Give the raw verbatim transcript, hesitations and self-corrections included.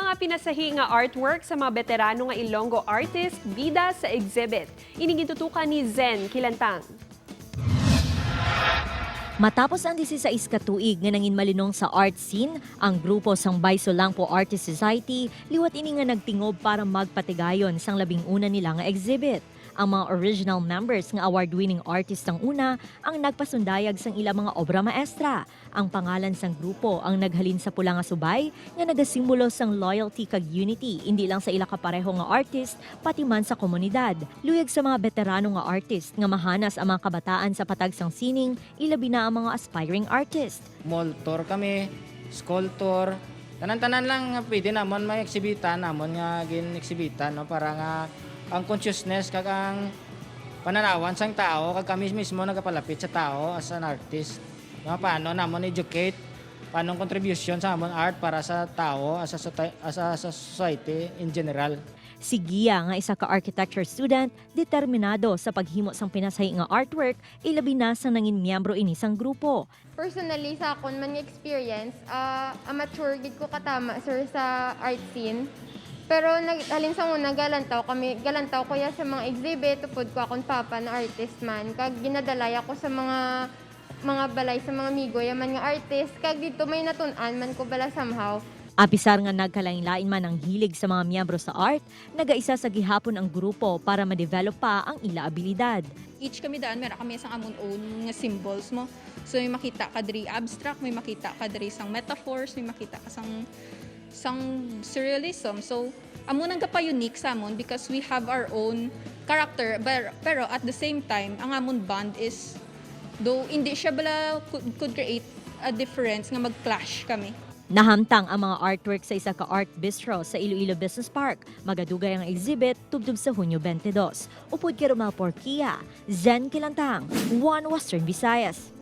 Mga pinasahi nga artwork sa mga beterano nga Ilonggo artist bida sa exhibit. Ini gintutukan ni Zen Kilantang. Matapos ang disisais ka tuig nga nangin malinong sa art scene, ang grupo sang Bayso Langpo Artist Society liwat ini nga nagtingob para magpatigayon sang labing una nila nga exhibit. Ang mga original members nga award-winning artist sang una ang nagpasundayag sang ila mga obra maestra. Ang pangalan sang grupo ang naghalin sa pula nga subay nga nagasimbolo sang loyalty kag unity, indi lang sa ila kapareho nga artist, pati man sa komunidad. Luyag sa mga beterano nga artist nga mahanas ang mga kabataan sa patag sang sining, ilabi na ang mga aspiring artist. Moltor kami, sculptor, tanan-tanan lang nga pwede namon may eksibita namon nga gin-eksibita, no, para nga ang consciousness kag ang pananawan sang tao kag kami mismo nagapalapit sa tao as an artist, no, paano namon educate, paano ang contribution sa amon art para sa tao as a, sota- as a, sa society in general. Si Gia, nga isa ka architecture student, determinado sa paghimo sang pinasahi nga artwork, ilabi na sang nangin miyembro ini sang grupo. Personally, sa akon man nga experience, ah, amateur gid ko katama, sir, sa art scene. Pero nag-, halin sa una, galantaw kami, galantaw ko ya sa mga exhibit, tupod ko akon papa na artist man. Kag ginadalaya ko sa mga, mga balay sa mga amigo ya man nga artist. Kag dito may natun-an man ko bala somehow. Apisar nga nagkalain-lain man ang hilig sa mga miyembro sa art, nagaisa sa gihapon ang grupo para ma-develop pa ang ila abilidad. Each kami daan, meron kami sang amon own nga symbols mo. So, may makita ka diri abstract, may makita ka diri sang metaphors, may makita ka sang, sang surrealism. So, amo nang gapa-unique sa amon because we have our own character, but, pero at the same time, ang amon bond is, though hindi siya bala could, could create a difference nga mag-clash kami. Nahamtang ang mga artwork sa isa ka art bistro sa Iloilo Business Park. Magadugay ang exhibit tubtob sa Hunyo twenty-two. Upod kay Romel Porquia, Zen Kilantang, One Western Visayas.